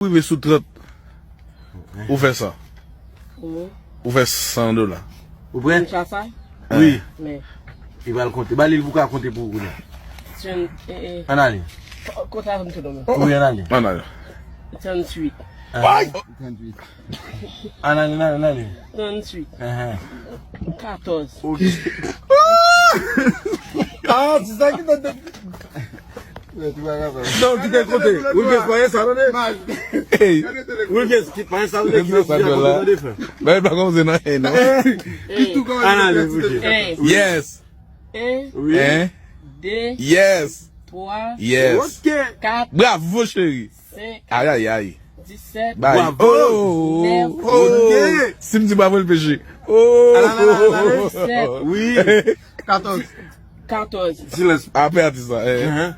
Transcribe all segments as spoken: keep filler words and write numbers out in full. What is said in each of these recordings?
Rive sou trant, ou fè san. Ou fè san dola. Ou prè? Konn sa sa? Wi. Men. Li pral konte. Ba li l pou ka konte pou ou kounye a. Twen-, eh, eh. Ann ale. Ko-, konsa m tou non. Wi, ann ale. Ann ale. Tranntuit. Ann ale, ann ale, ann ale. Tranntuit. Katòz. Ok. Ah, se sa ki nan tèt. Non, kite kote. Wilkes pa gen sa, tande. Hey. Wilkes, ki pa gen sa, tande, ki nan sa, tande, fè. Bagay pa kòmanse nan en, non. Analize, ok. Yes. En. Wi. En. De. Yes. Twa. Yes. Ok. Kat. Bravo, cheri. Senk. Ay, ay, ay. Disèt. Bay. Bravo. Oh. Nèf. Ok. Si m di bravo, l peche. Oh. Ala, ala, ala, ala. Disèt. Wi. Katòz. Katòz. Silans. Apre atis la, eh.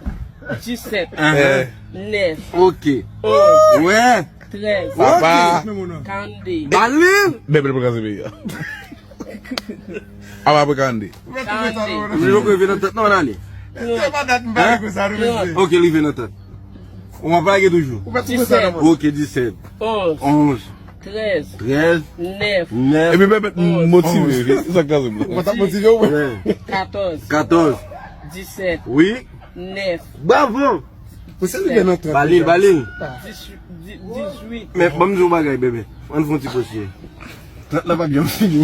Disèt. Eh. Nèf. Ok. Onz. Wè. Trèz. Papa. Karannde. Ba li. Bèbè pou kraze peyi a. Apa apre karannde. Karannde. Li poko rive nan trant non, ann ale. Se pa dat m pale konsa, non, mesye. Ok, li rive nan trant. Ou ap lage toujou. Disèt. Ok, disèt. Onz. Onz. Trèz. Trèz. Nèf. Nèf. Epi Bèbè motive, wi. Se sa k kraze m la. Ou pa t ap motive ou? Wè. Katòz. Katòz. Disèt. Wi. Nèf. Bravo. Ou se rive nan trant. Ba li l, ba li l. Dizui-, di-, dizuit. Men, ban m di w yon bagay, Bèbè. Ann fè yon ti pòz. Trant la pa byen fini.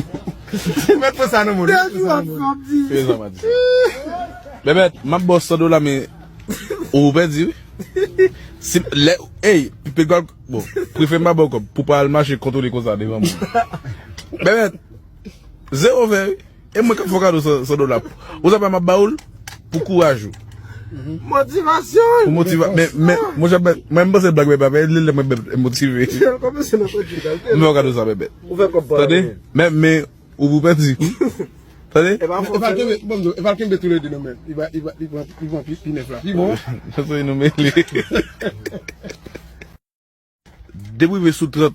Mèt fè sa nan moun. Dènye jou ap fè ap di. Fè sa, pa di sa. Bèbè, m ap ba w san dola, men ou pèdi, wi. Si, lè, ey, Pigòl, bon, prefere m pa ba w kòb, pou pa al mache kontwole konsa devan moun. Bèbè, zewo vre, wi. E mwen k ap fè w kado san, san dola. Ou sa pa m ap ba w l pou kouraj ou. Motivasyon! Pou motiva-, men, men, mwen, mwen, mwen, m panse blag, men pa fè, lè, lè mwen, mwen motive. M fè w kado sa, Bèbè. Ou fè kòb pa. Tande? Men, men, ou pou pèdi. Tande? E pa kenbe, bon, e pa kenbe toulede nan men. Li va, li va, li va, li va pi, pi nèf la. Pi bon. Sa se nou mele. Depi w rive sou trant,